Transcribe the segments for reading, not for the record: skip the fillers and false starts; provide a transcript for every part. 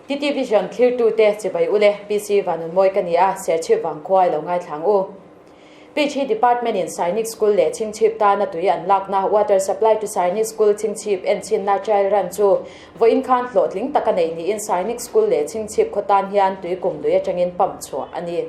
TT Vision thlirtute chibai ule PC Vanunmawi ka ni a, Serchhip vangkhua i lo ngaithlang u. PHE Department in Sainik School leh Chhingchhip tana tui an lakna Water Supply to Sainik School Chhingchhip enchhinna trial run chu vawiin khan hlawhtling taka neih niin Sainik School leh Chhingchhip khaw tan hian tui kum lui atangin pump chhuah a ni.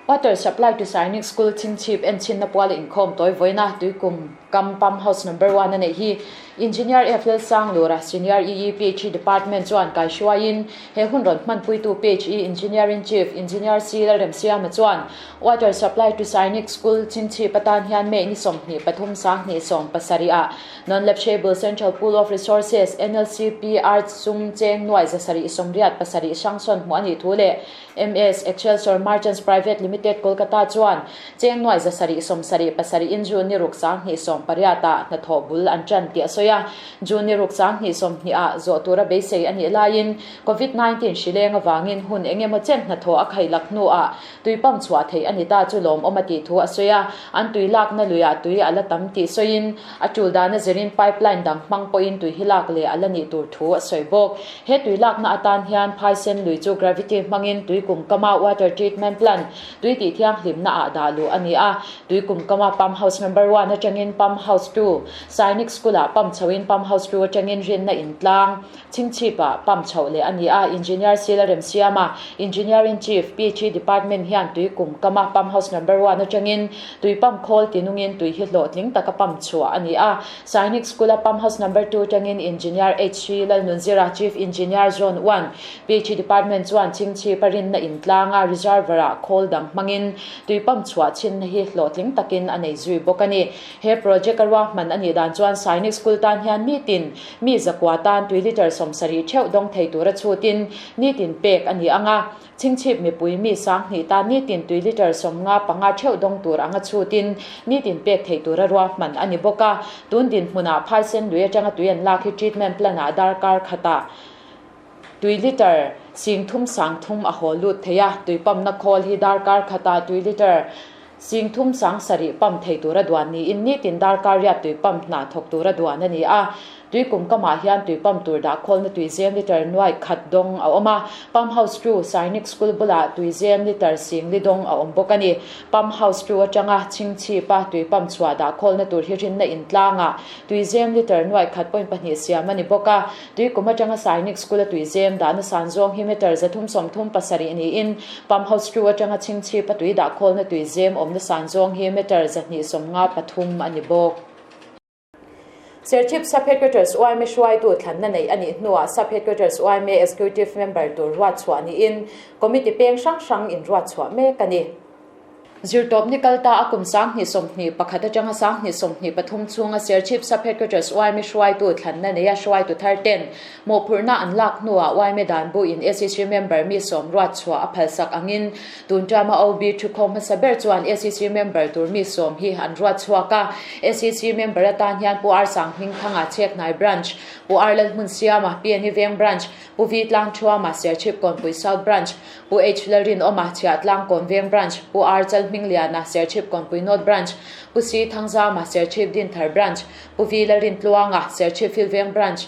Water Supply to Sainik School Chhingchhip enchhinna puala inkhawm tawi vawiina tui kum kam Pump House Number One a neih hi Engineer F Lalsanglura, Senior EE PHE Department chuan kaihruaiin he hun rawn hmanpuitu PHE Engineer-in-Chief Engineer C Lalremsiama chuan Water Supply to Sainik School Chhingchhip atan hian May ni 23 2070 ah Non-Lapsable Central Pool of Resources, NLCPR, sum cheng nuai 787 hrangsawn hmuh a nih thu leh MS Excelsior Merchants Private Limited, Kolkata chuan cheng nuai 777 in June ni ruk 2018 ah hnathawh bul an tan tih a sawi a. June ni ruk 2020 ah zawh tura beisei a nih laiin Covid 19 hri leng avangin hun eng emaw chen hnathawh a khailak hnuah tui pump chhuah theih a ni ta chu lawmawm a tih thu a sawi a. An tui lakna luiah tui a la tam tih sawiin a tul dana zirin pipeline dang hmang pawhin tui hi lak leh a la nih tur thu a sawi bawk. He tui lakna atan hian Phaisen lui chu gravity hmangin tui kum kama water treatment plant, tui tih thianghlimna ah dah luh a ni a. Tui kum kama pump house number one atangin pump house two, Sainik School ah pump chhoin pump house two atangin rinna in tlang, Chhingchhip ah pump chhoh leh a ni a. Engineer Sila Remsiama, Engineer in Chief, PHE Department hian tui kum kama pump house number one atangin tui pump khawl tinungin tui hi hlawhtling taka pump chhuah a ni a. Sainik School a Pump House Number Two atangin Engineer HC Lalnunzira, Chief Engineer Zone One, PHE Department chuan Chhingchhip a rinna intlang a reservoir ah khawl dang hmangin tui pump chhuah chhinna hi hlawhtling takin a nei zui bawk a ni. He project a ruahman a nih dan chuan Sainik School tan hian nitin mi zakua tan tui litre 70 theuh dawng thei tura chhutin nitin pek a ni ang a. Chhingchhip mipui mi 2000 tan nitin tui litre 55 theuh dawng tur anga chhutin nitin pek theih tura ruahman a ni bawk a. Tun dinhmunah phaisen lui atanga tui an lak hi treatment plant ah darkar khatah tui litre 30,030 a haw lut thei a. Tui pump na khawl hi darkar khatah tui litre 37,000 pump thei tura duan niin nitin darkar riat tui pump hna thawk tura duan a ni a. Tui kum kamah hian tui pump tur dah khawlna tui zem litre nuai khat dawng a awm a. Pump house two, Sainik School bulah tui zem litre 40 dawng a awm bawk a ni. Pump house two atanga Chhingchhipa tui pump chhuah dah khawlna tur hi rinna intlangah tui zem litre nuai khat point pahnih siam a ni bawk a. Tui kum atanga Sainik School a tui zem dahna san zawng hi meter 337 niin Pump house two atanga Chhingchhipa tui dah khawlna tui zem awmna san zawng hi meter 253 a ni bawk. Serchhip Sub Headquarters yma hruaitu thlanna neih a nih hnuah Sub Headquarters yma Executive Member tur ruat chhuah niin Committee peng hrang hrang in ruat chhuah mek a ni. Zirtawp ni kal ta a kum 2021 atanga 2023 chhunga Serchhip Sub Headquarters yma hruaitu thlanna neia hruaitu thar ten mawhphurhna an lak hnuah yma dan bu in SEC member mi sawm ruat chhuah a phalsak angin tun tama OB thukhawm hmasa ber chuan SEC member tur mi sawm hi an ruat chhuak a. SEC member atan hian Pu R Sanghming Thanga Chhekhnai Branch, Pu R Lalhmunsiama PNE Veng Branch, Pu V Tlangthuama Serchhip Kawnpui South Branch, Pu H Lalrinawma Chhiahtlang Kawn Veng Branch, Pu R Chalhmingliana Serchhip Kawnpui North Branch, Pu C Thangzama Serchhip Dinthar Branch, Pu V Lalrintluanga Serchhip Filveng Branch,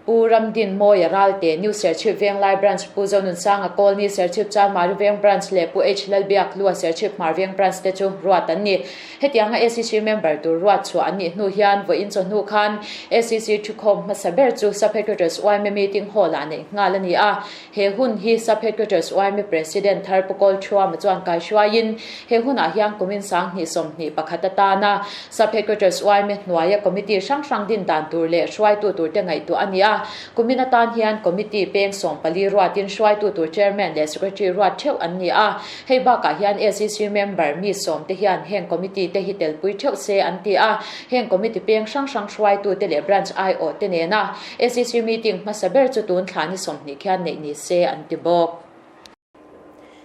Pu Ramdin Mawia Ralte, New Serchhip Venglai Branch, Pu Zonunsanga Kawlni Serchhip Chanmari Veng Branch leh Pu H Lalbiak Hlua Serchhip Hmar Veng Branch te chu ruat an ni. Hetianga SEC member tur ruat chhuah an nih hnu hian vawiin chawhnu khan SEC thukhawm hmasa ber chu Sub Headquarters yma meeting hall ah neih nghal a ni a. He hun hi Sub Headquarters yma President thar Pu Kawl Thuama chuan kaihruaiin he hunah hian kumin 2021 atana Sub Headquarters yma hnuaia committee hrang hrang din dan tur leh hruaitu tur te ngaihtuah a ni a. Kumin atan hian committee peng 14 ruatin hruaitu tur chairman leh secretary ruat theuh an ni a. Hei bakah hian SEC member mi sawm te hian heng committee te hi telpui theuh se an ti a. Heng committee peng hrang hrang hruaitu te leh branch aiawh te nena SEC meeting hmasa ber chu tun thla ni 20 khian neih ni se an ti bawk.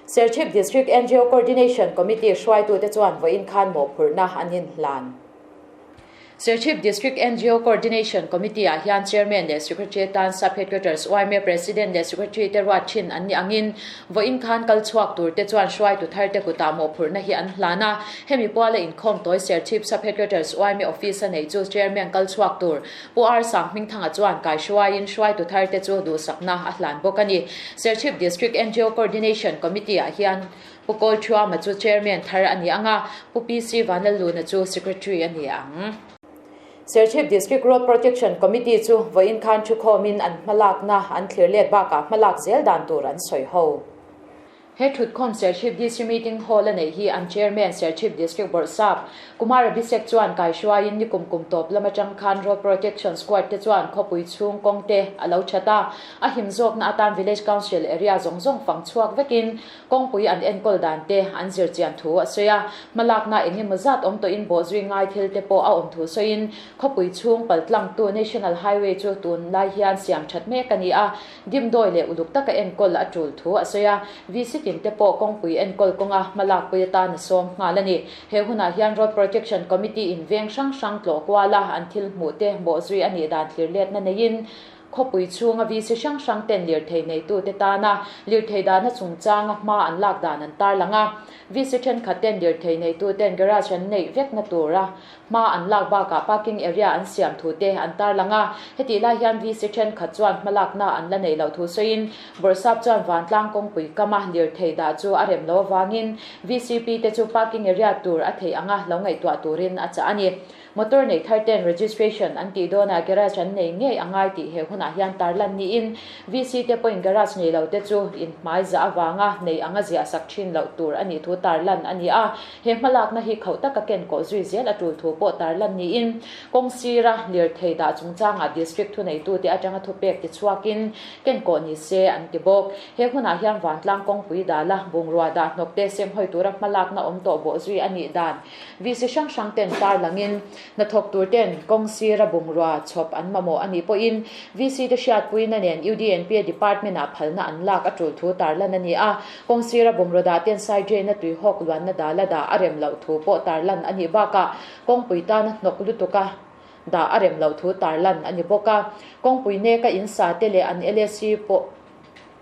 Serchhip District NGO Coordination Committee hruaitu te chuan vawiin khan mawhphurhna an inhlan. Serchhip District ngo Coordination Committee ah hian Chairman leh Secretary atan Sub Headquarters yma President leh Secretary te ruat thin an nih angin vawiin khan kal chhuak tur te chuan hruaitu thar te kutah mawhphurhna hi an hlan a. Hemi puala inkhawm tawi Serchhip Sub Headquarters yma Office a neih chu Chairman kal chhuak tur Pu R Sanghmingthanga chuan kaihruaiin hruaitu thar te chu duhsakna a hlan bawk a ni. Serchhip District ngo Coordination Committee ah hian Pu Kawlthuama chu Chairman thar a ni ang a, Pu PC Vanlaluna chu Secretary a ni ang. Serchhip District Road Protection Committee chu vawiin khan thukhawmin an hmalakna an thlir let bakah hmalak zel dan tur an sawi ho. He thutkhawm Serchhip DC Meeting Hall a neih hi an Chairman Serchhip District Bawrhsap Kumar Abhishek chuan kaihruaiin nikum kum tawp lam atang khan Road Protection Squad te chuan khawpui chhung kawng te a lo that a, a him zawkna atan Village Council area zawng zawng fang chhuak vekin Kawngpui an enkawl dan te an zir chian thu a sawi a, hmalakna eng emaw zat awm tawhin bawhzui ngai thil te pawh a awm thu sawiin khawpui chhung paltlangtu National Highway chu tun lai hian siam that mek a ni a, dimdawi leh uluk taka enkawl a tul thu a sawi a, VC tin te pawh kawngpui enkawl kawnga hmalakpui atan a sawm nghal a ni. He hunah hian Road Protection Committee in veng hrang hrang tlawh kuala an thil hmuh te bawhzui a nih dan thlirletna neiin Khawpui chhunga VC hrang hrang ten lirthei neitute tana lirthei dahna chungchanga hma an lak dan an tarlang a. VC thenkhat ten lirthei neituten garage an neih vekna tura hma an lak bakah parking area an siam thu te an tarlang a. Hetih lai hian VC thenkhat chuan hmalakna an la neih loh thu sawiin Bawrhsap chuan vantlang kawngpui kama lirthei dah chu a rem lo avangin VCP te chu parking area tur a theih anga lo ngaihtuah turin a chah a ni. Motor nei thar ten registration an tih dawnah garage an nei ngei a ngai tih he hunah hian tarlan niin VC te pawhin garage nei lo te chu inhmai zah avanga nei anga ziah sak thin loh tur a nih thu tarlan a ni a. He hmalakna hi khauh taka ken kawh zui zel a tul thu pawh tarlan niin kawng sira lirthei dah chungchangah district thuneitute atanga thupek tichhuakin ken kawh ni se an ti bawk. He hunah hian vantlang kawngpui dala bungrua dah hnawk te senghawi tura hmalakna awm tawh bawh zui a nih dan VC hrang hrang ten tar langin hnathawk tur ten kawng sira bungrua chhawp an mamawh a nih pawhin VC te hriatpuina nen UDNP department ah phalna an lak a tul thu tarlan a ni a, kawng sira bungraw dah ten side drain a tuihawk luanna dala dah a rem loh thu pawh tarlan a nih bakah kawngpui tana hnawk lutuk a dah a rem loh thu tarlan a ni bawk a, kawngpui neka in sa te leh an LSC pawh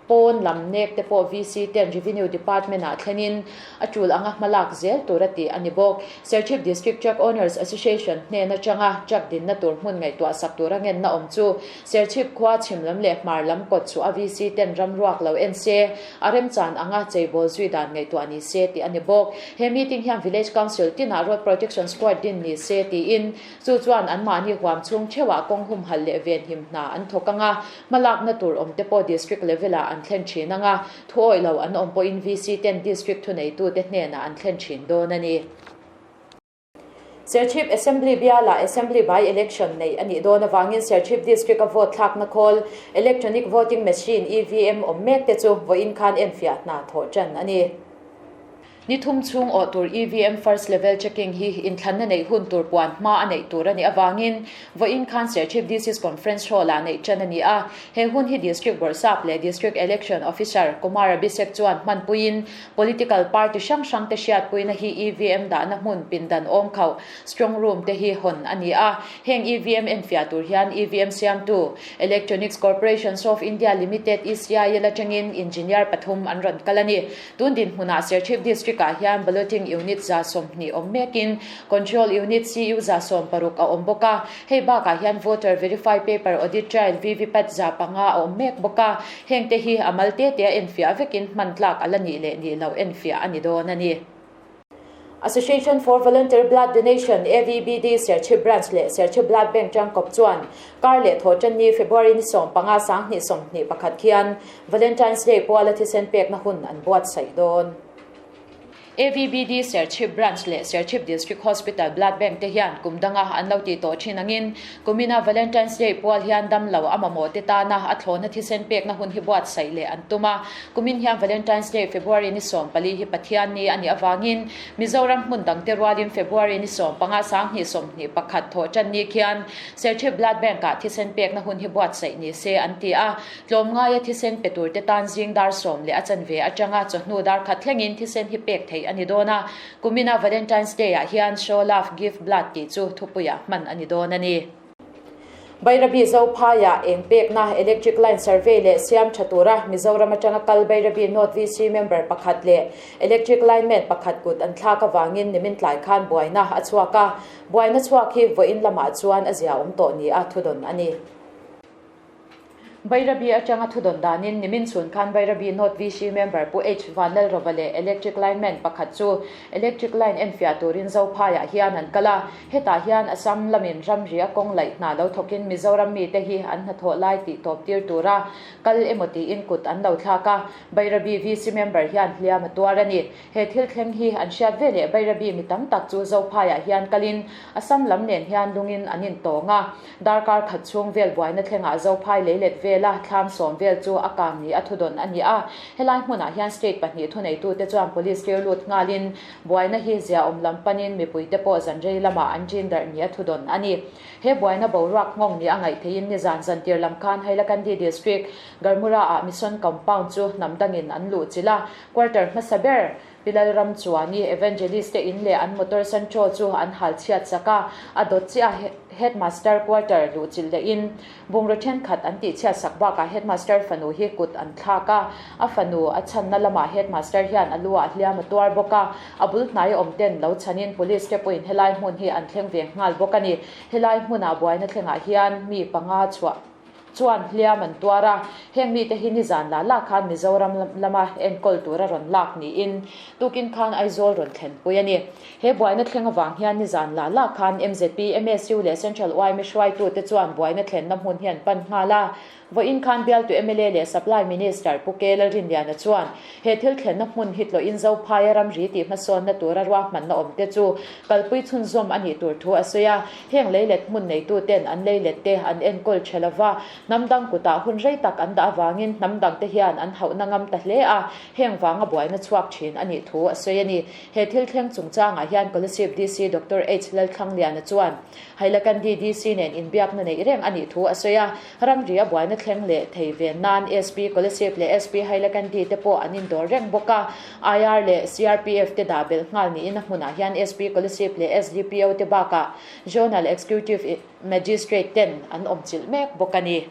Pawn lam nek te pawh VC ten Revenue Department ah thlenin a tul anga hmalak zel tur a tih a ni bawk. Serchhip District Truck Owners Association hnen atanga truck dinna tur hmun ngaihtuah sak tura ngenna awm chu Serchhip khua chhim lam leh hmar lam kawt chu a VC ten ram ruak lo en se, a remchan anga cheibawl zui dan ngaihtuah ni se tih a ni bawk. He meeting hian Village Council tinah Road Protection Squad din ni se tiin chu chuan anmahni huam chhung theuhah kawng humhalh leh venhim hna an thawk anga Hmalakna tur awm te pawh District level ah an thlen thin ang a, thuawih lo an awm pawhin VC ten District thuneitute hnenah an thlen thin dawn a ni. Serchhip Assembly bialah Assembly by-election neih a nih dawn avangin Serchhip District a vote thlakna khawl, Electronic Voting Machine, EVM, awm mek te chu vawiin khan enfiah hna thawh tan a ni. Ni thum chhung awh tur EVM first level checking hi inthlanna neih hun tur puan hma a neih tur a nih avangin vawiin khan Serchhip DC's Conference Hall ah neih tan a ni a. He hun hi District Bawrhsap leh District Election Officer Kumar Abhishek chuan hmanpuiin Political Party hrang hrang te hriatpuina hi EVM dahna hmun pindan awm khauh Strong Room te hi hawn a ni a. Heng EVM enfiah tur hian EVM siamtu Electronics Corporations of India Limited, ECIL, atangin Engineer pathum an rawn kal a ni. Tun dinhmunah Serchhip District-ah hian Balloting Unit 120 awm mekin Control Unit CU 16 a awm bawk a. Hei bakah hian Voter Verify Paper Audit Trail, VVPAT, 500 a awm mek bawk a. Hengte hi a mal te tea enfiah vekin hman tlak a la nih leh nih loh enfiah a ni dawn a ni. Association for Voluntary Blood Donation, AVBD, Serchhip Branch leh Serchhip Blood Bank tangkawp chuan kar leh thawhtanni February ni 15 2021 khian Valentine's Day puala thisen pekna hun an buatsaih dawn. AVBD Serchhip Branch leh Serchhip District Hospital Blood Bank te hian kum danga an lo tih tawh thin angin kumina Valentine's Day pual hian damlo a mamawh te tana a thlawhna thisen pekna hun hi buatsaih leh an tum a. Kumin hian Valentine's Day February ni 14 hi Pathian ni a nih avangin Mizoram hmun dangte rualin February ni 15 2021 thawhtan ni khian Serchhip Blood Bank ah thisen pekna hun hi buatsaih ni se an ti a. Tlawmngaia thisen pe turte tan zing dar 10 leh a chanve atanga chawhnu dar khat thlengin thisen hi pek theih a. a ni dawn a. Kumina Valentine's Day-ah hian Show Love, Give Blood tih chu thupuiah hman a ni dawn a ni. Bairabi Zophaiah eng pekna, electric line survey leh siam tha tura Mizoram atanga kal Bairabi North VC member pakhat leh electric lineman pakhat kut an thlak avangin nimin tlai khan buaina a chhuak a. Buaina chhuak hi vawiin lamah chuan a ziaawm tawh nia thudawn a ni. Bairabi atanga thudawn danin nimin chhun khan Bairabi North VC member Pu H Vanlalrova leh electric lineman pakhat chu electric line enfiah turin Zophaiah hian an kal a. Hetah hian Assam lamin ramri a kawng laih hna lo thawkin Mizoram mite hi an hnathawh lai tih tawp tir tura kal emaw tiin kut an lo thlak a, Bairabi VC member hian hliam a tuar a ni. He thil thleng hi an hriat ve leh Bairabi mi tam tak chu Zophaiah hian kalin Assam lam nen hian lungin an intawng a. Darkar khat chhung vel buaina thlengah Zophai leilet vela thlam sawm vel chu a kang ni a thudawn a ni a. Helai hmunah hian state pahnih thuneitute chuan police tir lut nghalin buaina hi ziaawm lam panin mipuite pawh zanrei lamah an ṭin darh ni a thudawn a ni. He buaina boruak nghawng ni a ngaih theihin nizan zantir lam khan Hailakandi District Garmura-ah Mission Compound chu hnam dangin an luh chilh a, quarter hmasa ber Pilal ram chuan i Evangelist te in leh an motor Santro chu an hal chhiat sak a, a dawt chiah a Headmaster quarter luh chilh leh in bungraw thenkhat an tih chhiat sak bakah Headmaster fanu hi kut an thlak a, a fanu a chhanna lamah Headmaster hian a lu ah hliam a tuar bawk a, a bul hnai awm ten lo chhanin Police te pawhin helai hmun hi an thleng ve nghal bawk a ni. Helai hmuna buaina thlengah hian mi panga chhuah. Chuan hliam an tuar a, heng mite hi nizan lah lah khan Mizoram lama enkawl tura rawn lak niin tukin khan Aizawl rawn thlenpui a ni. He buaina thleng avang hian nizan lah lah khan mzp, MSU leh Central yma hruaitute chuan buaina thlenna hmun hi an pan nghal a. Vawiin khan bialtu mla leh Supply Minister Pu K Lalrinliana chuan he thil thlenna hmun hi tlawhin Zophaia ramri tih hmasawnna tura ruahmanna awmte chu kalpui chhunzawm a nih tur thu a sawi a. Heng leilet hmun neituten an leilette an enkawl tha lova, hnam dang kutah hun rei tak an dah avangin hnam dangte hian an hauhna ngam ta hle a, heng vanga buaina chhuak thin a nih thu a sawi a ni. He thil thleng chungchangah hian Kolasib DC Doctor H Lalthlangliana chuan Hailakandi DC nen inbiakna neih reng a nih thu a sawi a, ramri a buaina thleng leh thei ve nan SP Kolasib leh SP Hailakandi te pawh an indawr reng bawk a, IR leh CRPF te dah belh nghal niin a hmunah hian SP Kolasib leh SDPO te bakah Zonal Executive Magistrate ten an awm chilh mek bawk a ni.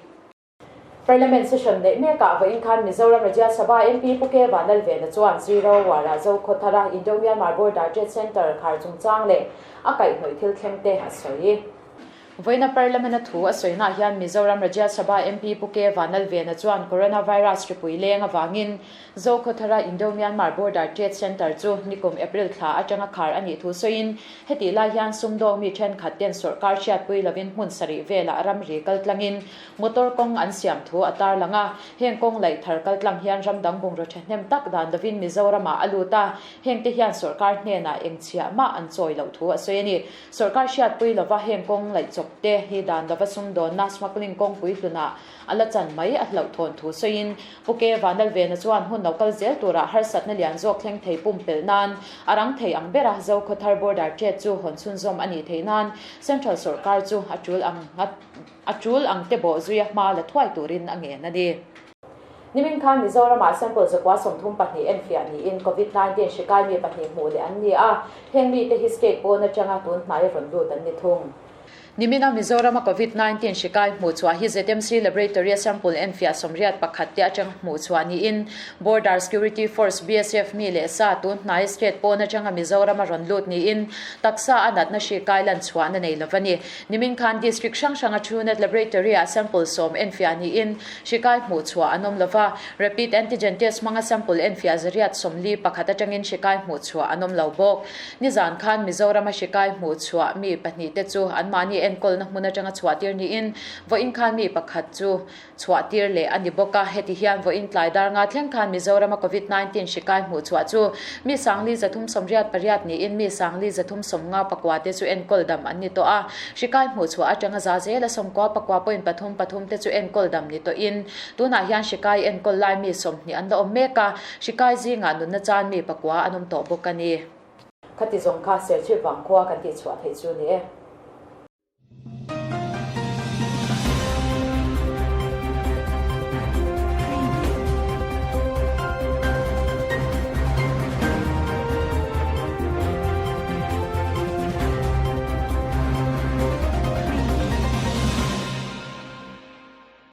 Parliament session neih mekah vawiin khan Mizoram Rajya Sabha MP Pu K Vanlalvena chuan Zero Wara Zokhawthara Indo-Myanmar Border Trade Centre khar chungchang leh a kaihhnawih thil thleng te a sawi. Vawiina Parliament-a thu a sawinaah hian Mizoram Rajya Sabha MP Pu K Vanlalvena chuan Coronavirus hripui leng avangin Zokhawthara Indo-Myanmar Border Trade Centre chu nikum April thla atanga khar a nih thu sawiin hetih lai hian sumdawng mi thenkhat ten sawrkar hriatpui lovin hmun sarih velah ramri kaltlangin motor kawng an siam thu a tarlang a. Heng kawng laih thar kaltlang hian ramdang bungraw thahnem tak dan lovin Mizoramah a lut a, hengte hian sawrkar hnenah engchhiah mah an chawi loh thu a sawi a ni. Sawrkar hriatpui lova heng kawng laihchawp te hi dan lova sumdawnna smuggling kawngpui hlunah a la chan mai a hlauhthawn thu sawiin Pu K Vanlalvena chuan hun lo kal zel turah harsatna lian zawk thleng thei pumpelh nan a rang thei ang bera Zokhawthar border trade chu hawn chhunzawm a nih theih nan Central sawrkar chu a tul ang a tul ang te bawh zuia hma la thuai turin a ngen a ni. Nimin khan Mizoramah sample 34 enfiah niin Covid-19 hri kai mi pahnih hmuh leh an ni a, heng mite hi state pawn atanga tun hnaia rawn lut an ni thung. Nimina Mizorama Covid-19 hri kai hmuh chhuah hi ZMC Laboratory-a sample enfiah 81 te atanga hmuh chhuah niin Border Security Force, BSF, mi leh sa tun hnaia state pawn atanga Mizorama rawn lut niin taksa a natna hri kai lan chhuahna nei lo a ni. Nimin khan District hrang hranga Truenat Laboratory-ah sample sawm enfiah niin Hri kai hmuh chhuah an awm lova, rapid antigen test hmanga sample enfiah 141 atangin hri kai hmuh chhuah an awm lo bawk. Nizan khan Mizorama hri kai hmuh chhuah mi pahnih te chu anmahni enkawlna hmun atanga chhuah tir niin vawiin khan mi pakhat chu chhuah tir leh a ni bawk a. Heti hian vawiin tlai dar nga thleng khan Mizorama Covid 19 hri kai hmuh chhuah chu mi 4388 niin mi 4359 te chu enkawl dam an ni tawh a. Hri kai hmuh chhuah atanga za zela 99 point pathum pathum te chu enkawl dam ni tawhin tunah hian hri kai enkawl lai mi 20 an la awm mek a, hri kai zingah nunna chan mi pakua an awm tawh bawk a ni. Khati zawng kha Serchhip vangkhua kan tih chhuah theih chu ni e.